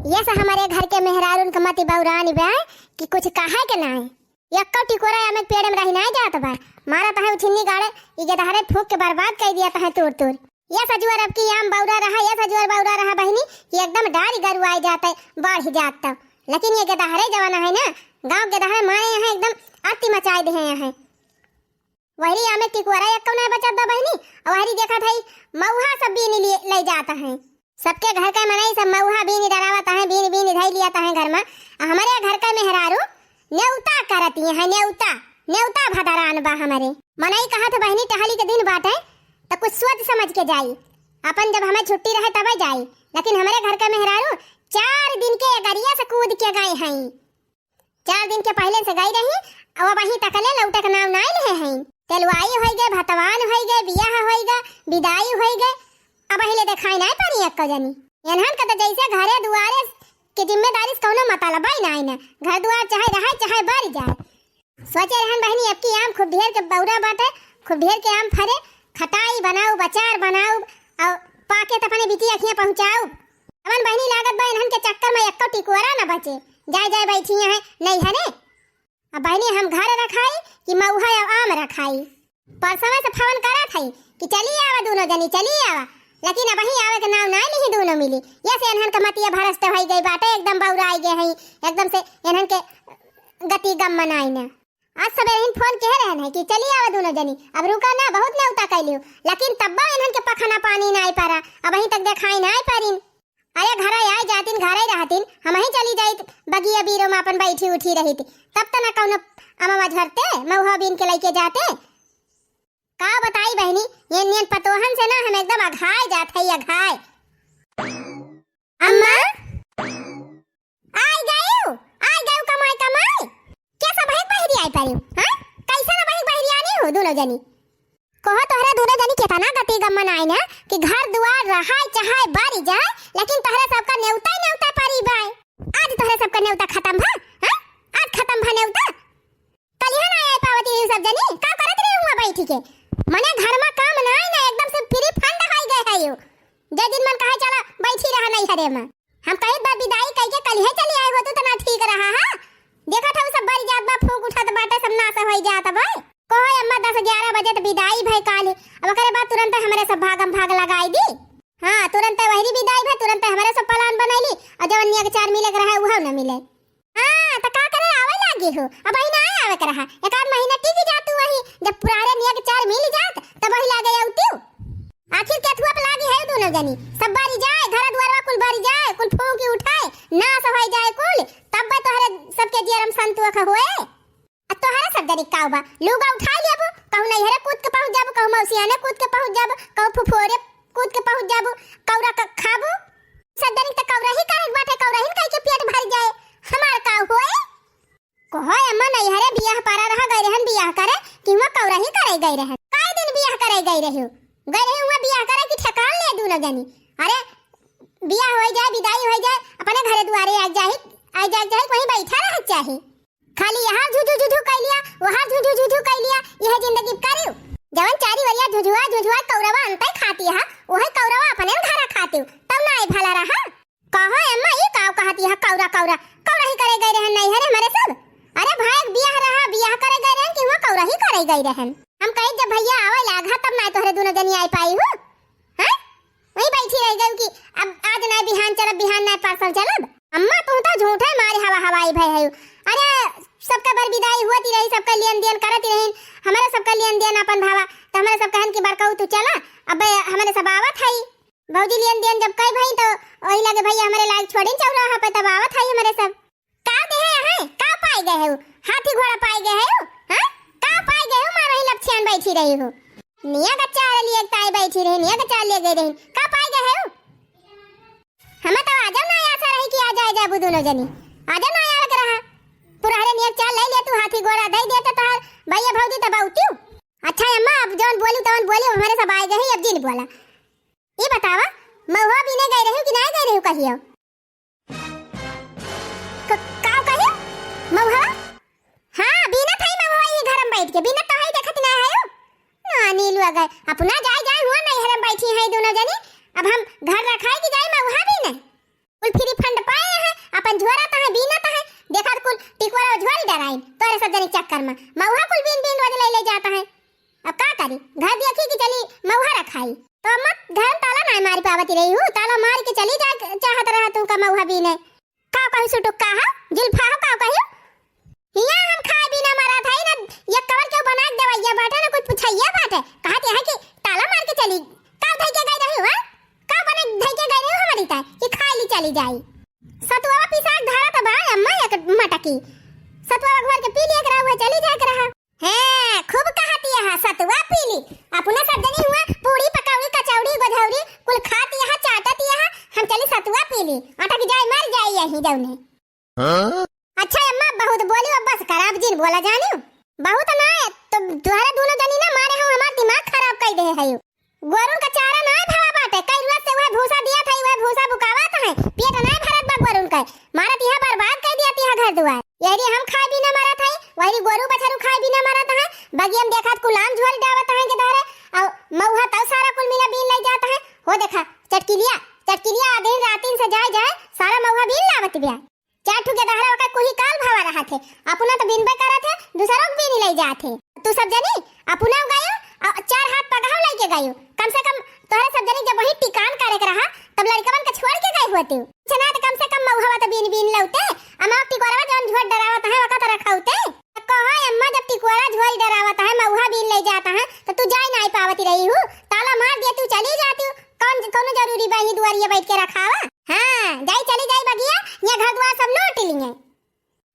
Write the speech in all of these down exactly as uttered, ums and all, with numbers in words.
यस हमरे घर के मेहरारून क मति बौरानी बा कि कुछ कहे के नाय। यक्को टिकोरा आमे क पेड़ में रहि नाय जात बा। मारत है उछिन्नी गाड़े, ई गेदहरे फूंक के बर्बाद कइ दियत है तूर तूर। यस अजुअर अब की आम बौरा रहा, यस अजुअर बौरा रहा बहिनी, कि एकदम डारी गरुआइ जात है, बढ़ि जात तौ। लेकिन ये गेदहरे जवन है ना, गाँव गेदहरे माने यहाँ एकदम अति मचाइ देहे यहाँ। वहरी आमे टिकोरा यक्को नाय बचत बा बहिनी, अउ वहरी देखत है मउहा सब बीनी लिए, लइ जात है। सबके घर के मनई सब मउहा बीनी डरावत है, बीनी बीनी धइ लियत है घर में। आ हमरे घर के मेहरारू नेउता करती है, नेउता, नेउता भदरान बा हमरे। मनई कहत बहिनी टहली के दिन बाटे, त कुछ सोच समझ के जाई, अपन जब हमें छुट्टी रहे तबे जाई। लेकिन हमरे घर के मेहरारू चार दिन के एगरिया से कूद के गए हैं। चार दिन के पहिले से गई रही, अब अबहीं तकले लौटे के नाव नाय लेहे हैं। तेलवाई होई गए, भतवान होई गए, बियाह होई गए, विदाई होई गए, अबहीं ले देखाई नाय परी एक्को जनी। एनहन के त जैसे घरे दुआरे के जिम्मेदारी से कौनो मतलबे नाय न। घर दुआर चाहे रहे, चाहे बरि जाए। सोचे रहन बहिनी, अब की आम खूब ढेर के बौरा बाटे, खूब ढेर के आम फरे, खटाई बनाउब, अचार बनाउब, अउ पाके त अपने बिटिया खिया पहुँचाउब। अमन बहिनी लागत बा इन्हन के चक्कर में एक्को टिकोरा न बचे। जाए जाए बैठी हैं नैहरे। अब बहिनी हम घर रखाई कि मउहा अउ आम रखाई? परसवे से फोन करत हई कि चली आवा दूनो जनी, चली आवा, लेकिन अबहीं आवे के नाव नाय लिही दूनो मिली। यसे इन्हन के मतिया भ्रष्ट होई गई बाटे, एकदम बौराई गए हैं, एकदम से इन्हन के गति गम मनाई न। आज सबेरे हिन फोन किहे रहन है कि चली आवा दूनो जनी, अब रुका ना, बहुत नेउता कैलियो, लेकिन तब्बा इन्हन के पखना पानी नाय परा, अबहीं तक देखाई नाय परिन। अरे घरे आए जातिन, घरे रहतिन, हमहीं चली जाइत बगिया बीरो में अपन बैठी उठी रहित, तब त ना कौनो अमवा झरते, मउहा बीन के लइके जाते। का बताई बहिनी, ये नियन पतोहन से ना हम एकदम अघाए जात है, अघाए। अम्मा, आइ गयू, आइ गयू कमाई कमाई। के सबहिक बहिरी आइ परिउ, हाँ? कैसन बहिक बहिरी आनी हो दूनो जनी? कहो तोहरे दूनो जनी केतना गति गम्मन आइन कि घर दुआर रहाय चाहे बरि जाए, लेकिन तोहरे सबका नेउता ही नेउता परी बाय। आज तोहरे सबका नेउता खतम भा, हाँ? आज खतम भा नेउता। कलिहा ना आइ पावती रही सब जनी, का करत रही हुआ बैठी के? मने घर में काम नाय ना, एकदम से फ्री फंड होइ गए है यू। जे दिन मन कहे चला बैठी रहा नैहरे में। हम कहित बा बिदाई कइके कलिहे चली आए होतू त ना ठीक रहा हा। देखत हऊ सब बरि जात बा, फूंक उठत बाटे, सब नास होइ जात बा। कहो अम्मा दस ग्यारह बजे त बिदाई भई काली, अब ओकरे बाद तुरंत हमरे सब भागम भाग लगाई दी। हाँ, तुरंत वहरी बिदाई भई, तुरंत हमरे सब प्लान बनैली, अउर जवन नियक चार मिले के रहे उहो न मिले। हाँ, त का करे आवै लागी हो? अबहीं नाहीं आवै के रहा। एक आध महीना टिक जातू वही, जब पुरारे नियक चार मिल जात, तब वही लागे अउतिउ। आखिर केथुआ पे लागी है दूनो जनी। सब बरि जाए, घर दुआरवा कुल बरि जाए, कुल फूंकी उठाए, नास होइ जाए कुल, तब बे तोहरे सबके जियरम संतोख होए। आ तोहरे सब जनी काउ बा, लूगा उठाइ लेबू, कहूँ नैहरे कूद के पहुँच जाबू, कहूँ मौसियाने कूद के पहुँच जाबू, कहूँ फुफोरे कूद के पहुँच जाबू, कौरा क-, खाबू। सब जनी त कौरा ही करे के बाटे, कौरा ही कहि के पेट भरि जाए, हमार का होए? कहो अम्मा नैहरे बियाह पारा रहा गए रहन बियाह करे, कि हुआँ कौरा ही करे गए रहन। कई दिन बियाह करे गए रहे हो? गए रहे हुआँ बियाह करे कि ठेकान ले दूनो जनी। अरे बियाह होइ जाए, बिदाई होइ जाए, अपने घरे दुआरे आ जाए, आ जाए, जाए, वहीं बैठा रह चाही। खाली यहाँ झुझु झुझु कइ लिया, वहाँ झुझु झुझु कइ लिया, यह जिंदगी करियो। जवन चारी वरिया झुझुआ झुझुआ कौरवा अंतै खाती है, वही कौरवा अपने घर खाती, तब ना आई भला रहा। कहो अम्मा, ई काव कहती है कौरा कौरा? कौरा ही करे गए रहन नैहरे हमरे सब। अरे भाई, बियाह रहा, बियाह करे गए रहन कि हुआँ कौरा ही करे गए रहन? हम कही जब भैया आवै लागा तब ना तोहरे दूनो जनी आइ पाई हो। हैं? वहीं बैठी रह गई कि अब आज ना बिहान चलब, बिहान ना परसों चलब। अम्मा तू तो झूठे मारे हवा हवाई भय है। अरे सबका बर बिदाई हुअत ही रही, सबका लेन देन करत ही रही, हमरे सबका लेन देन अपन भावा, त हमरे सब कहन कि बड़काऊ तू चला, अब हमरे सब आवत हई। भौजी लेन देन जब कई भई त वही लगे भैया हमरे लायक छोड़िन चौराहा पे, तब आवत हई हमरे सब। का देहे हैं? का पाए गए हो? हाथी घोड़ा पाए गए हो? हाँ? का पाए गए हो? मारो ही लपछियान बैठी रही हो। निया का चार लिए ताई बैठी रही, निया का चार लिए गए रही। का पाए गए हो? हमें तो आजो ना आशा रही कि आ जाए जाबू दूनो जनी। आजो ना आवे के रहा। पुरहरे निया चार ले ले तू, हाथी घोड़ा दे देते तोहर भैया भौजी तब आउतियो। अच्छा अम्मा, अब जौन बोली तौन बोली, हमरे सब आए गए, अब जिन बोला। ई बतावा, महुआ बीने गए रही कि ना गए रही कहियो? क-, का कहे? महुआ? हाँ, बीनत हई महुआ, ई घर में बैठ के। बीनत तो हई, देखत ना हई। ना, नीलू आ गए। अपना जाए, जाए, हुआ नैहर में बैठी हैं दूनो जनी। अब हम घर रखाई कि जाए महुआ बीने? कुल फ्री फंड पाए तो झोरी डराइन तोहरे सब जनी चक्कर में, मउहा कुल बीन बीन रोज लइ लइ जात हैं। अब का करी, घर देखी कि चली मउहा रखाई। तो अम्मा घर ताला नाहीं मारि पावत रही हूँ, ताला मारि के चली जाए चाहत रहत हूँ का मउहा बीने। का कही सुटुक्का हो, जुल्फा हो, का कही? हियाँ हम खाए बिना मरत हई ना, एक कवर केहू बनाइ के देवइया बाटे, ना कुछ पुछइया बाटे। कहत यहाँ कि ताला मारि के चली, का धइ के गइ रही हो? का बने धइ के गइ रही हो हमरी ताई कि खाइ ली चली जाई? सतुआ पिसाक धरत बा अम्मा एक मटकी। सतुआ घोर के पी लिया के रहा, चली जाए के रहा। हैं, खूब कहत यहाँ सतुआ पी ली। अपना सब जनी हुआ पूड़ी, पकौड़ी, कचौड़ी, गोझौरी कुल खात यहाँ, चाटत यहाँ, हम चली सतुआ पी ली। अटक जाए, मर जाए यहीं जौने। हाँ? अच्छा अम्मा, बहुत बोली, अब बस कर, अब जिन बोला जानियो। बहुत ना है, तो तोहरे दोनों जनी ना मारे हो, हमार दिमाग खराब कइ दे है। गोरुन का चारा नाहीं भवा बाटे, कई रोज से वह भूसा दिया था, वह भूसा बुकावत है, पेट नाहीं भरत बा गोरुन का। मारत यहाँ बर्बाद कइ दिया था घर दुआर। यही हम खाए बिना मरत है, वही गोरू बछरू खाए बिना मरत है। बगिया में देखत कुलाम झोरी डावत है के धरे, और मउहा तब सारा कुल मिला बीन लइ जात है। हो देखा, चटकिलिया, चटकिलिया दिन रातिन से जाए जाए, सारा मउहा बीन लावत बिया। चार ठो गेदहरा ओकर कुही काल भावा रहत है, अपना तो बीनबे करत है, दूसरों के बीनी लइ जात है। तू सब जनी अपना गयो और चार हाथ पगहा लइके गयो। कम से कम तोहरे सब जनी जब वही टिकान करे के रहा, तब लड़कवन के छोड़ के गए होते। अच्छा ना तो कम से कम मउहवा तो बीन बीन लौते। अमा टिकोरवा जौन झोट डरावत है, ओका तो रखौते। कहो अम्मा, जब टिकोरा झोरी डरावत है, मउहा बीन लइ जात है, तो तू जाए नाहीं पावत रही हूँ, ताला मार दिया, तू चली जाती हूँ। कौन, कौनो जरूरी बा ही दुआरिया बैठ के रखावा? हाँ, जाई, चली जाई बगिया, ये घर दुआर सब लूट लिए।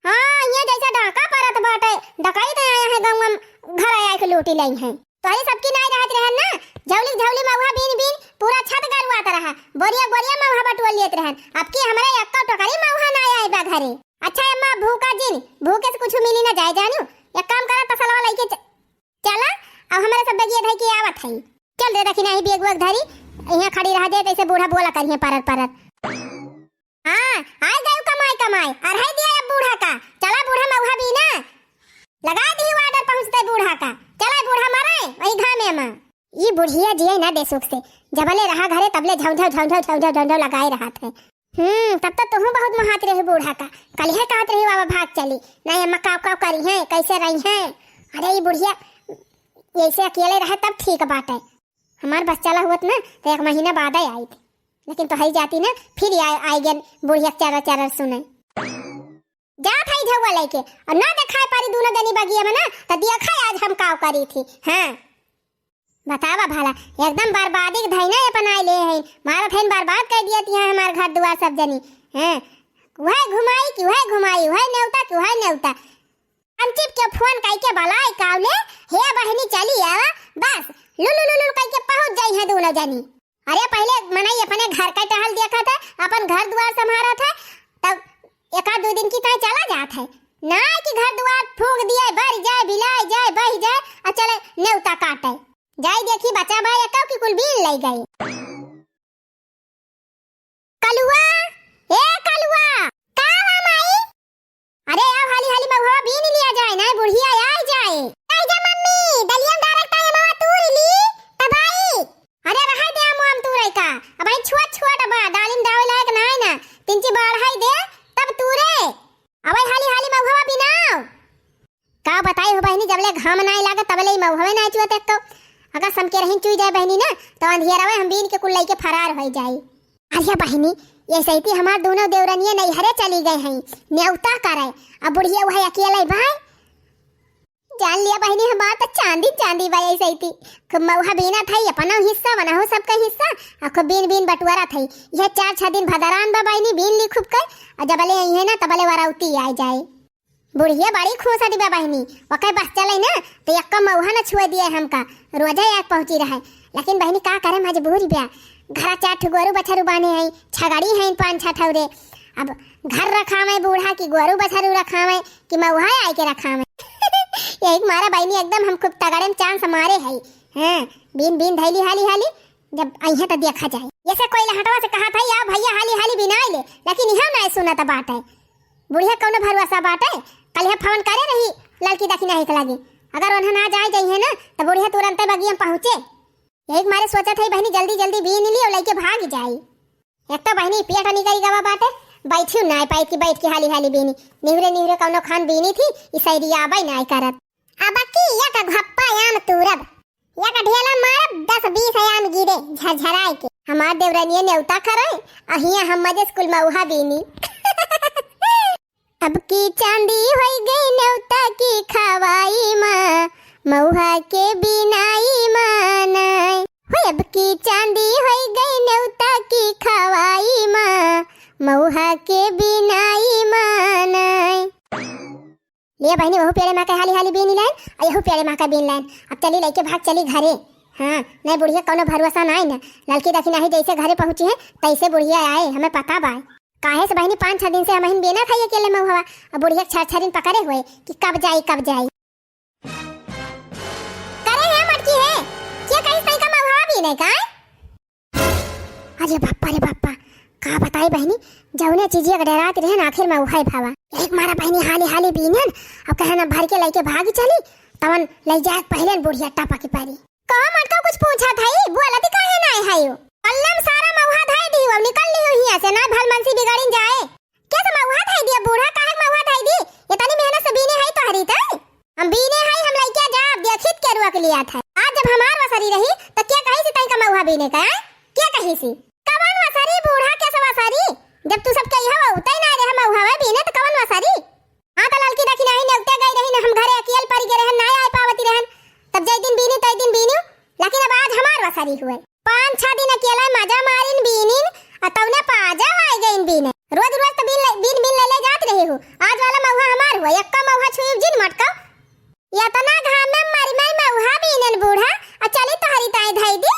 हाँ, ये जैसा डाका परत बाटे, डकैत आया है गाँव में, घर आया के लूटी लई है। तोहरे सबकी नाई रहत रहन ना, झौली झौली मउहा बीन बीन पूरा छत गरुआत रहा, बोरिया बोरिया मउहा बटुआ लेत रहन। अब की हमरे एक्को टोकरी मउहा नाई आए बा घरे। अच्छा अम्मा, भूखा जिन, भूखे से कुछ मिली ना जाए जानू। एक काम करा, तसलवा लइके च-, चला, अब हमरे सब बगिया धई के आवत है। चल रे दखिना, ही बेगुआ के धरी, यहाँ खड़ी रह दे, तैसे बूढ़ा बोला करिहे परर परर। हाँ, आइ गयो कमाई कमाई, अरहई दिया अब बूढ़ा का। चला बूढ़ा मउहा बीना, लगाइ दी order पहुँचते बूढ़ा का। चला बूढ़ा मरे वही घामे मा। ई बुढ़िया जिए ना दे सुख से, जबले रहा घरे तबले झौझौ झौझौ झौझौ झौझौ लगाए रहत है। हम्म, तब तो तुहूँ बहुत मोहात रही बूढ़ा का। कलिहे कहत रही बाबा भाग चली, नहीं अम्मा काव काव करिहे, कैसे रहिहे। अरे ई बुढ़िया ऐसे अकेले रहे तब ठीक बाटे। हमार बस चला हुअत ना तो एक महीना बादे आइत, लेकिन तोहरी जाती ना फिर आइ, आइ गन बुढ़िया के चरर चरर सुने। जात हई झउआ लइके, और ना देखाए पारी दूनो जनी बगिया में ना, तो देखा आज हम काव करी थी। हाँ, बतावा भला, एकदम बर्बादी के धैना अपनाइ ले है, मारत है बर्बाद कइ दिया थी हमार घर दुआर सब जनी। हाँ, वह घुमाई कि वह घुमाई, वह नेवता कि वह नेवता। अनचिप के फोन कइके बलाई कावले, "हे बहिनी चली आवा," बस लुलु लुलु कइके पहुँच जाई है दूनो जनी। अरे पहिले मनई अपने घर का टहल देखत है, अपन घर दुआर संभारत है, तब एक आध दो दिन की ताई चला जात है। ना कि घर दुआर फूंक दिए, बर जाए, बिलाए जाए, बह जाए, और चले नेवता काटे। जाई देखी बचा भाई एकौ की कुल बीन लइ गई। कलुआ, ए कलुआ, का बा माई? अरे आओ हाली हाली महुआ बीन लिया जाए ना, बुढ़िया आइ जाए। आइ जा मम्मी, डलिया में direct आए महुआ तूर ली, तब आई। अरे रहे दे आम आम तूरे का, अब आई छोट छोट बा, डालिम डावे लायक ना है ना, तिनची बढ़ाई दे, तब तूरे। अब आई हाली हाली महुआ बिनाओ। का बताई हो बहिनी, जबले घाम नाई लागे तबले ई मउहवे नाई चुअत एक्को। अगर समके रहिन चुई जाए बहिनी ना, तो अंधियरवे हम बीन के कुल लइके फरार होइ जाई। अरे बहिनी, ये सहिती हमार दूनो देवरनिया नैहरे चली गए हैं, नेवता करे। अब बुढ़िया वह अकेले भाई। जान लिया बहिनी, हमार तो चांदी चांदी बा ये सहिती। खूब मउहा बीना था, अपना हिस्सा, वनहु सबका हिस्सा, आ खूब बीन बीन बटुआरा था। यह चार छह दिन भदरान बा बहिनी, बीन ली खूब कर, और जबले आई है ना, तबले वरौती आइ जाए। बुढ़िया बड़ी खुश हटी बा बहिनी, ओके बस चले ना, तो यक्का मउहा न छुए दिए हमका, रोजे आके पहुँची रहे। लेकिन बहिनी का करे, मजबूरी बा, घरा चार ठो गोरू बछरू बांधे हैं, छगड़ी हैं पाँच छह ठौरे। अब घर रखावे बूढ़ा की गोरू बछरू रखावे कि मउहा आए के रखावे। यही के मारा बहिनी एकदम हम खूब तगड़े में chance मारे है। हाँ, बीन बीन धैली हाली हाली, जब अइहे तो देखा जाए। ऐसे कोई लहटवा से कहा था, "या भैया हाली हाली बिनाई ले," लेकिन यह नहीं सुनत बाटे। बुढ़िया कौनो भरोसा बाटे, कलिहे फोन करे रही लड़की दखिना हिक लगी। अगर उन्हें ना जाए जाइए ना, तो बुढ़िया तुरंते बगिया में पहुँचे। यही के मारे सोचत है बहिनी जल्दी जल्दी बीन ली और लइके भाग जाई। एक तो बहिनी पेट निकल गवा बाटे, बैठियो नाय पाइत कि बैठ के हाली हाली बीनी। निहुरे निहुरे कौनो खान बीनी थी, ई सैरी आबै नाय करत। अब की या का घप्पा आम तूरब, या का ढेला मारब, दस बीस आम गिरे झरझराए के। हमार देवरनिया नेवता करे, अहिया हम मजे से कुल मउहा बीनी। अब की चांदी होई गई नेवता की खवाई माँ, मउहा के बिनाई माँ नाय। होय अब की चांदी होई गई नेवता की खवाई माँ, मउहा के बिनाई माँ नाय। ले बहिनी, वहू पेड़े माँ के हाली हाली बीन लाइन, आ यहू पेड़े माँ के बीन लाइन। अब चली लइके भाग चली घरे। हाँ, नहीं बुढ़िया कौनो भरोसा नाई न। ललकी दखिनाही जैसे घरे पहुँची है, तैसे बुढ़िया आए, हमें पता बाय। काहे से बहिनी, पाँच छह दिन से हमहिन बेना खाई अकेले मउहवा, अब बुढ़िया के छरछरिन पकड़े हुए कि कब जाई, कब जाई। करे है मटकी है, के कहीं सही का मउहवा बीने का? अरे बाप्पा रे बाप्पा, का बताई बहिनी, जौने चीजिया के डरात रहन, आखिर मउहा भावा। एक मारा बहिनी हाली हाली बीनन, अब कहन अब भर के लइके भाग चली, तवन लइ जाए पहले न बुढ़िया टपकी परी। कहो मटका कुछ पूछा था, ई बोलत काहे नाय है यो? कल्लम सारा मउहा धाई दी, अब निकल ली हिया से, ना भल मनसी बिगड़िन जाए। के से मउहा धाई दिया बूढ़ा, काहे मउहा धाई दी? इतनी मेहनत से बीने है तोहरी तई। हम बीने हई, हम लइके जाब, देखित के रोक लिया था। आज जब हमार वसरी रही, त के कही सी तई का मउहा बीने का, आय? के कही सी? कवन वसरी बूढ़ा, के से वसरी? जब तू सबके इहवा उतई ना रहे मउहा बीने, त कवन वसरी? हाँ, त ललकी दखिनाही नेवते गई रही न, हम घरे अकेल परी गए रहन, ना आए पावती रहन। तब जय दिन बीनी, तय दिन बीनी, लेकिन अब आज हमार वसरी हुए। पाँच छह दिन अकेला मजा मारिन बीनिन, आ तौने पाजा आए गईन बीने। रोज रोज त बीन ले, बीन, बीन ले, ले जात रहे हो। आज वाला मउहा हमार हुआ, एक्का मउहा छुईब जिन मटका। इतना घाम में मरी मरी मउहा बीनन बूढ़ा, आ चली तोहरी ताई धई दी।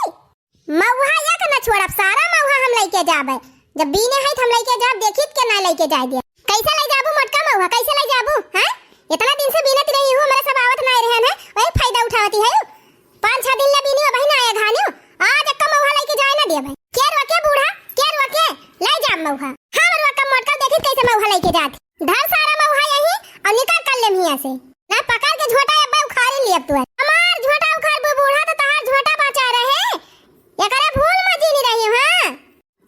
मउहा एक न छोड़ब, सारा मउहा हम लइके जाबे। जब बीने है त हम लइके जाब, देखित के ना लइके जाए दिया। कैसे ले जाबू मटका मउहा, कैसे ले जाबू, हैं? इतना दिन से बीनत रही हूँ, हमारे सब आवत ना रहन है, वही फायदा उठावती है। पाँच छह दिन ले बीनी, वही ना आए घानियो। आज एक्का मउहा लइके जाए ना दिया भाई। के रोके बूढ़ा, के रोके? ले जा मउहा। हाँ, रोका मटका, देखित कैसे मउहा लइके जात। धर सारा मउहा यही और निकल कर ले हिया से। ना पकड़ के झोटा अब्बा उखाड़ लियब तू। हमार झोटा उखाड़बू बूढ़ा, तो तहार झोटा बचा रहे। एकरे भूल मत जीनी रही, हाँ?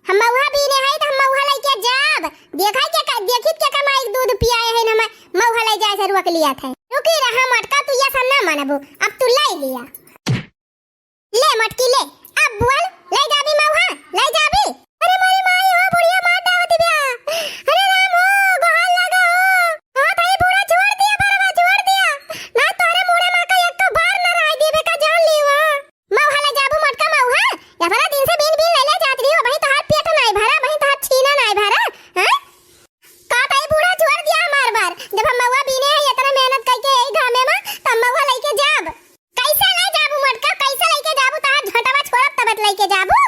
हम मउहा बीने हई, त हम मउहा लइके जाब। देखा के का, देखित के कमाई दूध पियाए है, हम मउहा ले जाए से रोक लिया था। रुकी रहा मटका, तू ये सब ना मानबू, अब तू ले लिया। ले मटकी ले, अब बोल, ले जाबी मउहा, ले जाबी? अरे मोरी माई हो, बुढ़िया मार डावत बिया। अरे राम हो, गोहार लगा हो। हाँ भाई, बूढ़ा छोड़ दिया, बरवा छोड़ दिया। ना तोहरे मुड़े माँ का एक तो बार ना रह दीबे का जान ली हो। मउहा ले जाबू मटका मउहा, इतना दिन से बीन बीन ले ले जात रही हो, वहीं तोहार पेट नाई भरा, वहीं तोहार छीना नाई भरा, हैं? का ताई बूढ़ा छोड़ दिया हमार बार, जब हम मउहा बीने हैं इतना मेहनत करके यही घामे में, तब मउहा लेके जाब। कैसे ले जाबू मटका, कैसे लेके जाबू, तोहार झोटवा छोड़ब तब लेके जाबू।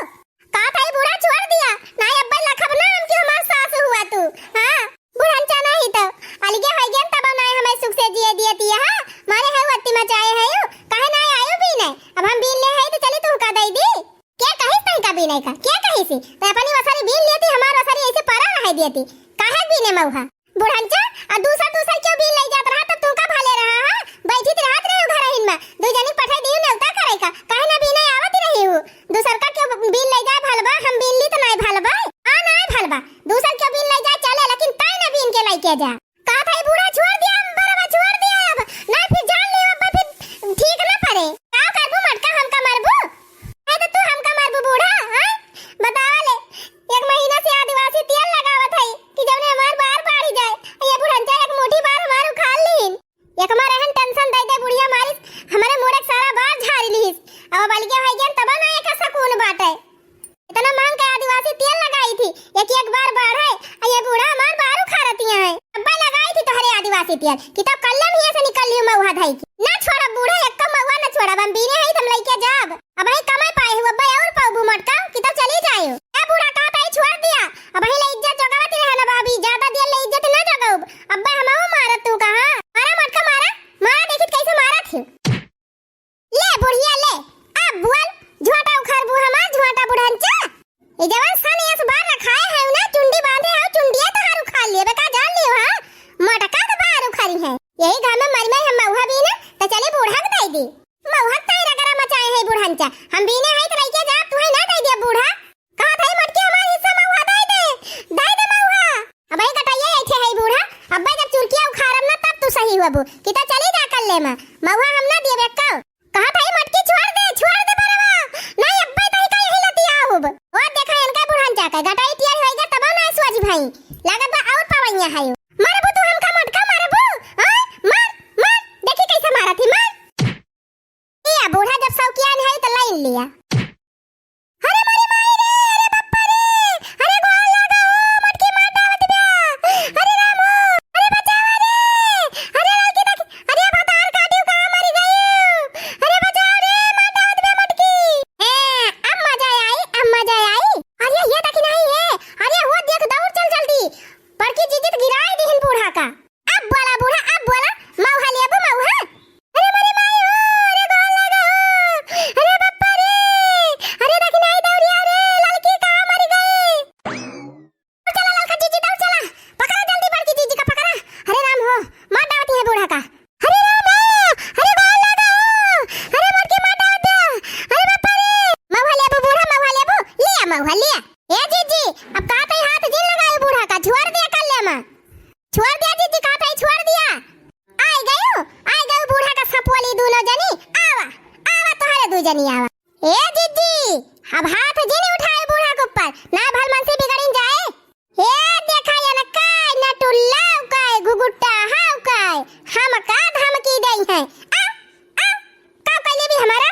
का ताई बूढ़ा छोड़ दिया, नाई अब्बे लखब ना हम कि हमार सास हुआ तू, हाँ? बुढ़नचा नाही तो अलगे होइ गया, तब नाय हमें सुख से जिए दिए तिया, हाँ? मारे है वत्ती मचाए है यू, काहे नाय आयो बीने? अब हम बीन ले है तो चली तू का दई दी। के कहिस तई का बीने का? के कहिस? तो अपनी वसरी बीन लेती, हमार वसरी ऐसे परा रह देती। काहे बीने मउहा? बुढ़नचा, आ दूसर दूसर क्यों बीन ले जात रहा, तब तू का भाले रहा, हाँ? बैठी तो रहत रही घर हिन में, दू जनी पठाई दियो नेवता करे का, काहे ना बीने आवत रही हूँ? दूसर का क्यों बीन ले जाए भलबा, हम बीन ली तो नाय भलबा, आ नाय भलबा। दूसर क्यों बीन ले जाए चले, लेकिन ताई ना बीन के लेके जा। का भाई बूढ़ा छोड़ दिया, हम बरवा छोड़ दिया अब, ना फिर जान लियो अब फिर ठीक ना पड़े। का करबू मटका, हमका मरबू? है तो तू हमका मरबू बूढ़ा, हाँ? बतावा ले, एक महीना से आदिवासी तेल लगावत है कि जौने हमार बार बाढ़ी जाए, ये बुढ़नचा एक मुट्ठी बार हमार उखाड़ लीन। एक मार एहन tension दे दे बुढ़िया मारिस, हमारे मुड़े के सारा बार झाड़ी लीस। अब बलिया हो गया तब ना एक सुकून बाटे। इतना महंग के आदिवासी तेल लगाई थी, एक एक बार बाढ़े, आ ये बूढ़ा हमार बार उखाड़तिया है। अब्बा लगाई थी तोहरे आदिवासी तेल, कि तब कल्लम हिया से निकल लियो मउहा धाई की। ना छोड़ब बूढ़ा, एक्को मउहा ना छोड़ब, हम बीने हई, हम लइके जाब। अब ही कमाई पाए हो, अब्बा और पाऊ मटका, कि तब चली जाए। ए बूढ़ा, कहा ताई छोड़ दिया, अब ही ले इज्जत जोगावत रहे ना भाभी, ज्यादा देर ले इज्जत ना जोगाउब। अब्बा हमहू मारत तू कहा, मारा मटका मारा, मारा देखित कैसे मारत ही। ले बुढ़िया ले, अब बोल, झोटा उखाड़बू हमार, झोटा बुढ़नचा। ये जवन सन यस बार रखाए है ना, चुंडी बांधे हो, चुंडिया तोहार उखाड़ लिए, बेका जान लियो, हाँ? मटका तो बार उखाड़ी है। यही घर में मर मर हम मउहा बीने, बाबू, कि तो चली जा कल्ले मा, महुआ हम ना दिए बेक्को। कहा था, "ई मटकी छोड़ दे, छोड़ दे बरवा। नहीं, अब्बे तई का यही लतियाउब।" ओ देखा, इनका बुढ़न जाके गटाई टियर होइगा, तब ना सोझ भाई। लागत बा और पवैया है। मारबू तू हमका मटका, मारबू? हाँ? मार, मार। देखी कैसे मारत ही, मार। ए, बूढ़ा जब शौकियान है तो लाइन लिया। अरे मोरी माई रे, अरे बप्पा रे, अरे गोड़ लागा हो, मटकी मार डावत बा। अरे रामो, अरे बचावा रे, अरे लड़की देख, अरे भतार काटियो कहाँ मरी गई? अरे बचाओ रे, मार डावत बा मटकी। ए, अब मजा आई, अब मजा आई। अरे ये देखी नहीं है, अरे वो देख दौड़ चल जल्दी। बड़की जीजी तो गिराई दिहिन बूढ़ा का। अब बोला बूढ़ा, अब बोला, मऊहा लेबू मऊहा? अरे मोरी माई हो, अरे गोड़ लागा हो, अरे बप्पा रे, अरे देखी नहीं दौड़िया रे, लड़की कहाँ मरी गई? चला ललका जीजी, दौड़ चला, पकड़ा जल्दी बड़की जीजी का पकड़ा। अरे राम हो, मार डावती है बूढ़ा का। अरे राम हो, अरे गोड़ लागा हो, अरे मोटकी मार डावत है, अरे बप्पा रे। मऊहा लेबू बूढ़ा, मऊहा लेबू, लिया मऊहा लिया। ए जीजी, अब का तई हाथ जिन लगायो बूढ़ा का, छोड़ दिया कल्ले मा। छोड़ दिया जीजी, कहा था, छोड़ दिया। आइ गयो, आइ गयो बूढ़ा का सपोली दूनो जनी। आवा, आवा तोहरे दू जनी आवा। ए जीजी, अब हाथ जिन उठाए बूढ़ा के ऊपर, ना भलमनसी बिगड़िन जाए। ए देखा ये ना काय, ना टुल्ला काय, घुघुट्टा हाउ काय, हम का धमकी दई है। आ, आ, का कैले भी हमारा?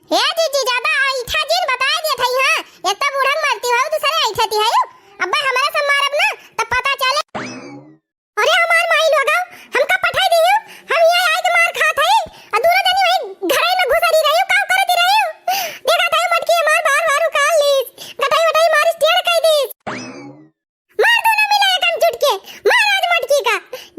ए जीजी, ज्यादा ऐठा जिन बताए दिए थई, हाँ? एक तो बूढ़ा मरती हो, दूसरे ऐठा ती है। अब्बे हमारा सब मारब ना, तब पता चले। अरे हमार माई लोगो, हमका पठाई दियो, हम यहाँ आए के मार खात हई, आ दूनो जनी वही घरे में घुसरी रही, का करती रही? देखा था मोटकी हमार बार बार उखाल लीस, गटाई वटाई मारिस टेढ़ कई दीस। मार दूनो मिला एकदम चुटके, मार आज मोटकी का,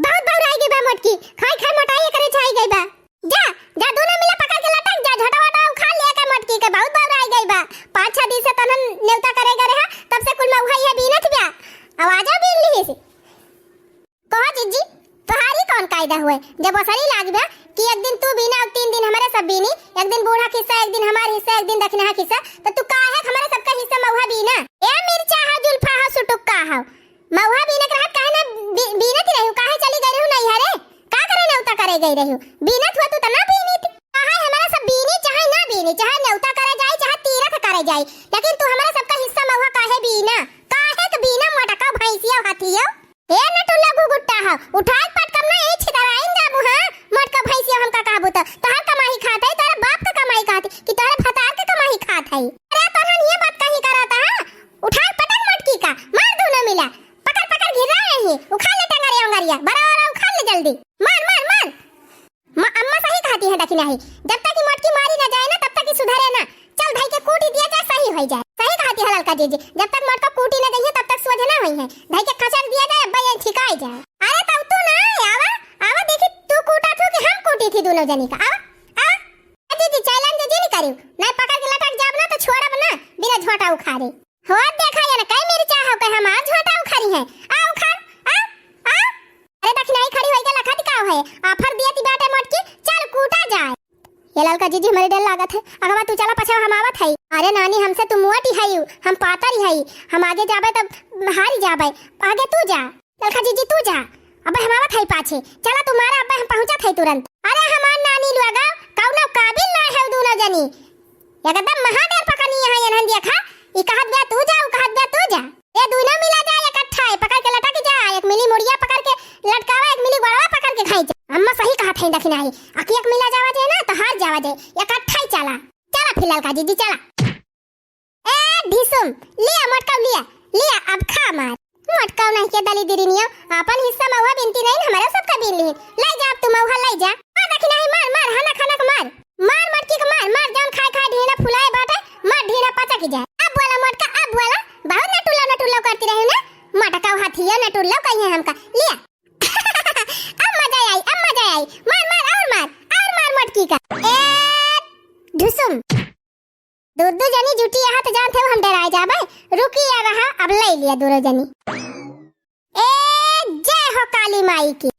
बहुत बौराई गई बा मोटकी, खाई खाई मोटाई एकरे छाई गई बा। जा, जा, दूनो मिला पकड़ के लटक जा, झोटा वोटा उखाड़ लिया के मोटकी के, बहुत बौराई गई बा। पाँच छह दिन से तनन नेवता करे करे हा, तब से कुल मऊहा ये बीनत बा। आवाजा बीन लिहिस। कहो जीजी, तोहारी कौन कायदा हुए? जब ओसरी लाग बा कि एक दिन तू बीना और तीन दिन हमरे सब बीनी, एक दिन बूढ़ा के हिस्सा, एक दिन हमार हिस्सा, एक दिन दखिनहा के हिस्सा, तो तू काहे हमरे सबका हिस्सा मऊहा बीना? ए मिर्चा हा, जुल्फा हा, सुटुक्का हा, मऊहा बीने के रहत काहे ना बी-, बीनत रहिउ? काहे चली गई रहू नैहरे? का करे नेवता करे गई रहू? बीनत हुआ तू त ना बीनित। चाहे हमारा सब बीनी, चाहे ना बीनी, चाहे नेवता करे जाई, चाहे तीरथ करे जाई, लेकिन तू हमारा सबका हिस्सा मऊहा काहे बीना? काहे के बीना मोटका भैंसिया हाथियो? ए नटुल्ला घुघुट्टा हा, उठाए पटकम ना यही छितराइन जाबू, हाँ? मोटका भैंसिया हमका कहबू त, तोहर कमाई खात है, तोहर बाप का कमाई खात है, कि तोहर भतार का कमाई खात है? अरे तोहन ये बात कहीं करत हा? उठाए पटक मोटकी का, मार दूनो मिला। पकड़, पकड़, घिरा रही, उखाड़ ले टंगरिया उंगरिया, बड़ा वाला उखाड़ ले जल्दी। मार, मार, मार। म-, अम्मा सही कहती है, देखी नहीं, जब तक कि मोटकी मारी ना जाए ना, तब तक कि सुधरे ना। चल, धई के कूटी दिया जाए, सही होई जाए। सही कहती है ललका जीजी, जब तक मोटका कूटी ना जाइए, तब तक सोझे ना होई है। धई के खचर दिया जाए, अब्बा ये ठिकाई जाए। अरे तब तू ना आवा, आवा देखी, तू कूटा थू कि हम कूटी थी दूनो जनी का। आवा, आवा। ए जीजी, चैलेंज जीजी नहीं करियो, नहीं पकड़ के लटक जाब ना तो छोड़ब ना, बिना झोंटा उखाड़े। हो देखा ये ना, कई मिर्चा हो के हमार झोंटा उखाड़ी है। आ उखाड़, आ, आ। अरे दखिनाई खड़ी होई के लखत का है? ऑफर दिए ती बाटे मोटकी, चल कूटा जाए। ये ललका जीजी हमरे डर लागत है। अगवा तू चला पछवा हम आवत हई। अरे नानी हमसे तू मोटी हई, हम पातर ही हई। हम आगे जाबे तब हारी जाबे। आगे तू जा। ललका जीजी तू जा। अबे हम आवत हई पाछे। चला तू मारा अबे हम पहुँचत हई तुरंत। अरे हमार नानी लोगा, कौनो काबिल ना है दूनो जनी। एकदम महादेव पकड़नी है एनहन देखा, ई कहत बा तू जा, ऊ कहत बा तू जा। ए दूनो मिला जा इकट्ठा, ए पकड़ के लटक जा, एक मिली मुड़िया पकड़ के लटकावा, एक मिली गोड़वा पकड़ के खींच। अम्मा सही कहत है दखिनाही, अकी एक मिला जावा जे ना तो हार जावा जे, इकट्ठा ही चला। चला फिलहाल का जीजी चला। ए ढिसुम, लिया मोटका लिया, लिया अब खा मार। मोटका नहीं के दली दिरिनियो, अपन हिस्सा महुआ बिनती नहीं, हमारे सबका बीन ली। ले जा अब तू महुआ ले जा। आ दखिनाही मार, मार, हनक, हनक मार। मार मटकी के मार, मार, जौन खाए खाए ढीना फुलाए बाटे, मार ढीना पचक जाए। अब बोला मोटका, अब बोला, बहुत नटुल्ला नटुल्ला करती रही ना, मोटका हाथिया नटुल्ला कहिए हमका, लिया। अब मजा आई, अब मजा आई, मार मार और मार, और मार मटकी का। ए ढुसुम, दू दू जनी जुटी यहाँ तो जानते हो हम डराए जाबे, रुकी या रहा, अब ले लिया दूनो जनी। ए जय हो काली माई की।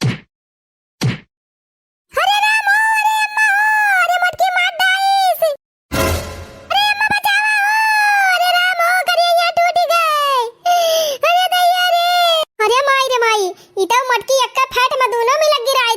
अरे राम हो, अरे अम्मा हो, अरे मटकी मार डाइस। अरे अम्मा बचावा हो, अरे राम हो, करिया टूट गए। अरे दैया रे। अरे माई रे माई, ई तो मटकी एक्का फैट में दूनो मिला गिराई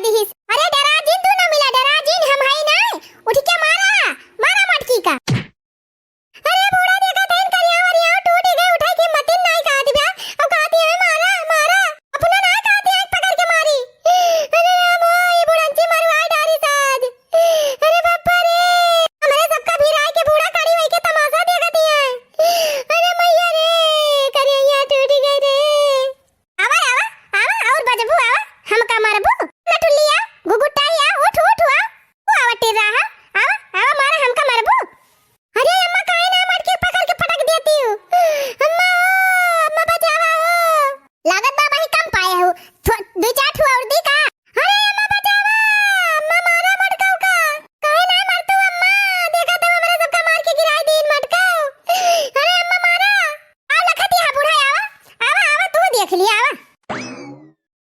खिलिया आवा।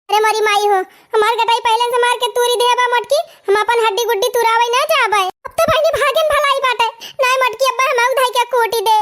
अरे मोरी माई हो, हमार गटाई पहिले से मार के तूरी देहे बा मोटकी, हम अपन हड्डी गुड्डी तुरावे ना जाबे। अब तो बहिनी भागेन भलाई बाटे, नाय मोटकी अब्बा हम धई के कूटी दे।